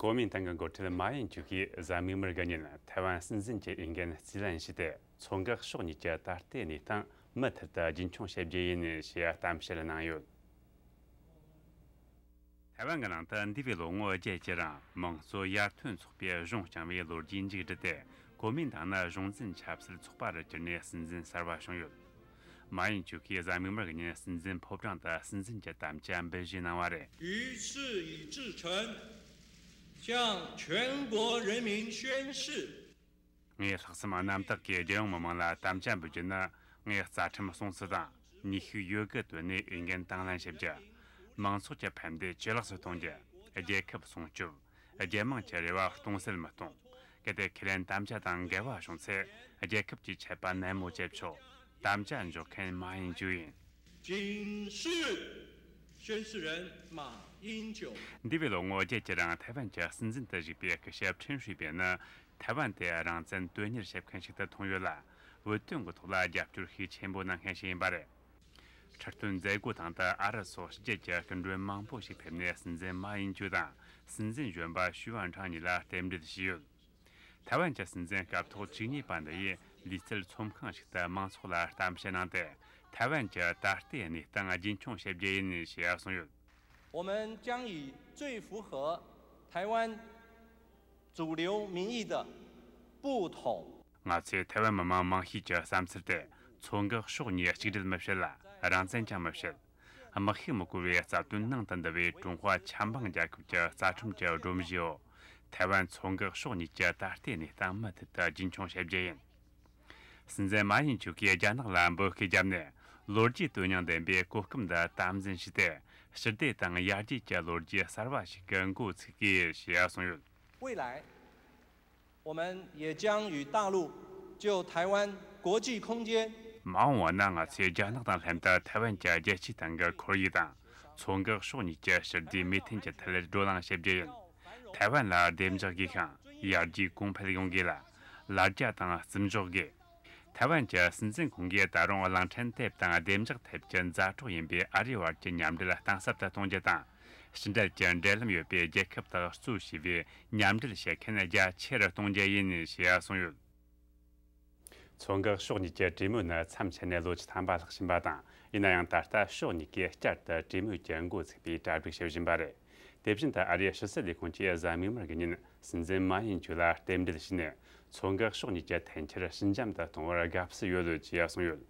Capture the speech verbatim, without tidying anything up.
གོ་མིན་ཏང་གི་འགོ་ཁྲིད་མ་ཡིན་ཅུ་གིས་གཟའ་མིག་དམར་གི་ཉིན་ཐའེ་ཝན་སྲིད་འཛིན་གྱི་འོས་འགན་རྩིས་ལེན་བྱས་ཏེ། མཚོ་འགག་ཕྱོགས་གཉིས་ཀྱི་ད་ལྟའི་གནས་སྟངས་མུ་མཐུད་དུ་རྒྱུན་འཁྱོངས་བྱེད་རྒྱུ་ཡིན་ཞེས་གཏམ་བཤད་གནང་ཡོད། ཐའེ་ཝན་གྱི་ནང་དུ་འདས་པའི་ལོ་ངོ་བརྒྱད་ཀྱི་རིང་དམངས་གཙོ་ཡར་ཐོན་ཚོགས་པས་གཞུང་བསྐྱངས་པའི་ལོ་རྒྱུས་མཇུག་བསྒྲིལ་ཏེ། གོ་མིན་ཏང་ནི་གཞུང་འཛིན་ཆབ་སྲིད་ཚོགས་པ་རུ་གྱུར་ནས་སྲིད་འཛིན་གསར་པ་བྱུང་ཡོད། མ་ཡིན་ཅུ་གིས་གཟའ་མིག་དམར་གྱི་ཉིན་སྲིད་འཛིན་ཕོ་བྲང་དུ་སྲིད་འཛིན་གྱི་དམ་བཅའ་འབུལ་བཞེས་གནང་བ་རེད། 于是以至诚向全国人民宣誓。 ངས་ལྷག་བསམ་རྣམ་དག་གིས་རྒྱལ་ཡོངས་མི་དམངས་ལ་དམ་བཅའ་འབུལ་རྒྱུ་ནི། ངས་རྩ་ཁྲིམས་སྲུང་བརྩི་དང་ནུས་ཤུགས་ཡོད་དགུ་བཏོན་ནས་འོས་འགན་དང་ལེན་བྱེད་རྒྱུ། མང་ཚོགས་ཀྱི་ཕན་བདེ་ཇེ་ལེགས་སུ་གཏོང་རྒྱུ། རྒྱལ་ཁབ་སྲུང་སྐྱོབ། རྒྱལ་དམངས་ཀྱི་རེ་བ་སྟོང་ཟད་མི་གཏོང་། གལ་ཏེ་ཁས་ལེན་དམ་བཅའ་དང་འགལ་བ་བྱུང་ཚེ། རྒྱལ་ཁབ་ཀྱི་ཆད་པ་ནན་མོ་བཅད་ཆོག་དམ་བཅའ་འཇོག་མཁན་མ་ཡིན་ཅུ་ཡིན། 警示宣誓人马英九。 འདས་པའི་ལོ་ངོ་བརྒྱད་ཀྱི་རིང་ཐའེ་ཝན་གྱི་སྲིད་འཛིན་དུ་བཞུགས་པའི་སྐུ་ཞབས་ཁྲིན་ཧྲུའེ་པེ་ནི། ཐའེ་ཝན་དེ་རང་བཙན་དོན་གཉེར་བྱེད་མཁན་ཞིག་ཏུ་མཐོང་ཡོད་ལ། བོད་དོན་གྱི་ཐོག་ལ་རྒྱབ་སྐྱོར་ཤུགས་ཆེན་པོ་གནང་མཁན་ཞིག་ཡིན་པ་རེད། འཁྲིལ་དོན་མཛད་སྒོ་སྟེང་དུ་ཨ་རི་སོགས་ཕྱི་རྒྱལ་གྱི་སྐུ་མགྲོན་མང་པོ་ཞིག་ཕེབས་ནས་སྲིད་འཛིན་མ་ཡིན་ཅུ་དང་སྲིད་འཛིན་གཞོན་པ་ཞུ་ཝན་ཁྲང་གཉིས་ལ་རྟེན་འབྲེལ་ཞུས་ཡོད། ཐའེ་ཝན་གྱི་སྲིད་འཛིན་སྐབས་ཐོག་བཅུ་གཉིས་པ་འདི་ཡིས་ལུས་རྩལ་ཚོམས་ཁང་ཞིག་ཏུ་མང་ཚོགས་ལ་གཏམ་བཤད་གནང་སྟེ། ཐའེ་ཝན་གྱི་ད་ལྟའི་གནས་སྟངས་རྒྱུན་འཁྱོངས་བྱེད་རྒྱུ་ཡིན་ཞེས་གསུངས་ཡོད། 我们将以最符合台湾主流民意的不统 ང་ཚོས་ཐའེ་ཝན་མི་མང་མང་ཤོས་ཀྱི་བསམ་ཚུལ་དེ། མཚོ་འགག་ཕྱོགས་གཉིས་གཅིག་སྒྲིལ་མི་བྱེད་ལ། རང་བཙན་ཀྱང་མི་བྱེད། དམག་ཤུགས་མི་དགོས་པའི་རྩ་དོན་ནང་དུ་འདུ་བའི་ཀྲུང་ཧྭ་ཆབ་འབངས་རྒྱལ་ཁབ་ཀྱི་རྩ་ཁྲིམས་ཀྱི་སྒྲོམ་གཞིའོ། ཐའེ་ཝན་མཚོ་འགག་ཕྱོགས་གཉིས་ཀྱི་ད་ལྟའི་གནས་སྟངས་མུ་མཐུད་དུ་རྒྱུན་འཁྱོངས་བྱེད་རྒྱུ་ཡིན། སྲིད་འཛིན་མ་ཡིན་ཅུ་གིས་རྒྱ་ནག་ལ་འབོད་སྐུལ་བརྒྱབ་ནས། ལོ་རྒྱུས་དོན་སྙིང་ལྡན་པའི་གོ་སྐབས་འདི་དམ་འཛིན་བྱས་ཏེ། ཞི་བདེ་དང་ཡར་རྒྱས་ཀྱི་ལོ་རྒྱུས་གསར་བ་ཞིག་གི་འགོ་ཚུགས་དགོས་ཞེས་གསུངས་ཡོད། 未来，我们也将与大陆就台湾国际空间 མ་འོངས་པ་ན་ང་ཚོས་རྒྱ་ནག་དང་ལྷན་དུ་ཐའེ་ཝན་གྱི་རྒྱལ་སྤྱིའི་སྟེང་གི་ཁོར་ཡུག་དང་། མཚོ་འགག་ཕྱོགས་གཉིས་ཀྱི་ཞི་བདེའི་མོས་མཐུན་གྱི་ཐད་བགྲོ་གླེང་བྱེད་རྒྱུ་ཡིན། ཐའེ་ཝན་ལ་བདེ་འཇགས་དགོས་ཤིང་། ཡར་རྒྱས་གོང་འཕེལ་ཡོང་དགོས་ལ། ལ་རྒྱ་དང་བརྩི་འཇོག་དགོས། ཐའེ་ཝན་གྱི་སྲིད་འཛིན་ཁོང་གིས་ད་རུང་གླིང་ཕྲན་དེབ་དང་བདེ་འཇགས་དེབ་ཀྱི་མཛའ་གྲོགས་ཡིན་པའི་ཨ་རིའི་བར་གྱི་མཉམ་འབྲེལ་གཏིང་ཟབ་ཏུ་གཏོང་རྒྱུ་དང་། ཕྱི་འབྲེལ་གྱི་འབྲེལ་ལམ་ཡོད་པའི་རྒྱལ་ཁབ་དག་གཙོ་བྱས་པའི་མཉམ་འབྲེལ་བྱེད་མཁན་རྒྱ་ཆེ་རུ་གཏོང་རྒྱུ་ཡིན་ཞེས་གསུངས་ཡོད། མཚོ་འགག་ཕྱོགས་གཉིས་ཀྱི་གྲོས་མོལ་ནི་མཚམས་ཆད་ནས་ལོ་བཅུ་ཐམ་པ་ལྷག་བཞིན་པ་དང་། ཡིན་ན་ཡང་ད་ལྟ་ཕྱོགས་གཉིས་ཀས་བསྐྱར་དུ་གྲོས་མོལ་གྱི་འགོ་ཚུགས་པའི་གྲ་སྒྲིག་བྱེད་བཞིན་པ་རེད། དེ་བཞིན་དུ་ཨ་རིའི་ཕྱི་སྲིད་ལས་ཁུངས་ཀྱིས་གཟའ་མིག་དམར་གྱི་ཉིན་སྲིད་འཛིན་མ་ཡིན་ཅུ་ལ་རྟེན་འབྲེལ་ཞུས་ནས། མཚོ་འགག་ཕྱོགས་གཉིས་ཀྱི་འཐེན་འཁྱེར་ཞི་འཇམ་དུ་གཏོང་བར་དགའ་བསུ་ཡོད་ཅེས་གསུངས་ཡོད།